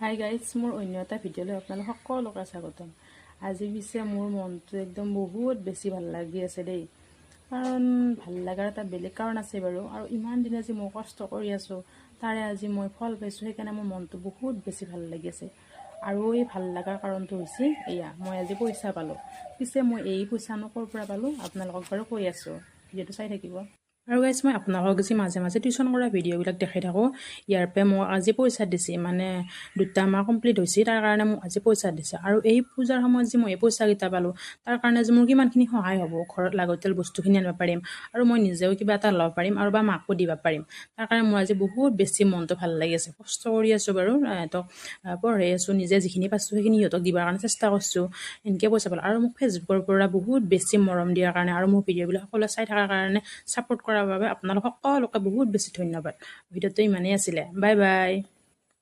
Hi guys, মোৰ অন্য এটা ভিডিঅ'লৈ আপোনালোক সকলোকে স্বাগতম। আজি পিছে মোৰ মনটো একদম বহুত বেছি ভাল লাগি আছে দেই। কাৰণ ভাল লগাৰ এটা বেলেগ কাৰণ আছে বাৰু। আৰু ইমান দিনে যে মই কষ্ট কৰি আছোঁ, তাৰে আজি মই ফল পাইছোঁ, সেইকাৰণে মোৰ মনটো বহুত বেছি ভাল লাগি আছে। আৰু এই ভাল লগাৰ কাৰণটো হৈছে এয়া, মই আজি পইচা পালোঁ। পিছে মই এই পইচানো ক'ৰ পৰা পালোঁ, আপোনালোকক বাৰু কৈ আছোঁ, ভিডিঅ'টো চাই থাকিব। আৰু গাইজ, মই আপোনালোকক যি মাজে মাজে টিউশ্যন কৰা ভিডিঅ'বিলাক দেখাই থাকোঁ, ইয়াৰ পৰা মোক আজি পইচা দিছে। মানে 2টা মাহ কমপ্লিট হৈছে, তাৰ কাৰণে মোক আজি পইচা দিছে। আৰু এই পূজাৰ সময়ত যে মই এই পইচাকেইটা পালোঁ, তাৰ কাৰণে যে মোৰ কিমানখিনি সহায় হ'ব, ঘৰত লাগতিয়াল বস্তুখিনি আনিব পাৰিম আৰু মই নিজেও কিবা এটা ল'ব পাৰিম আৰু বা মাকো দিব পাৰিম। তাৰ কাৰণে মোৰ আজি বহুত বেছি মনটো ভাল লাগি আছে। কষ্ট কৰি আছোঁ বাৰু, সিহঁতক পঢ়াই আছোঁ, নিজে যিখিনি পাইছোঁ সেইখিনি সিহঁতক দিবৰ কাৰণে চেষ্টা কৰিছোঁ। এনেকৈ পইচা পালোঁ। আৰু মোক ফেচবুকৰ পৰা বহুত বেছি মৰম দিয়াৰ কাৰণে আৰু মোৰ ভিডিঅ'বিলাক সকলোৱে চাই থকাৰ কাৰণে, ছাপোৰ্ট কৰাৰ বাবে আপোনালোক সকলোকে বহুত বেছি ধন্যবাদ। ভিডিঅ'টো ইমানেই আছিলে। Bye bye.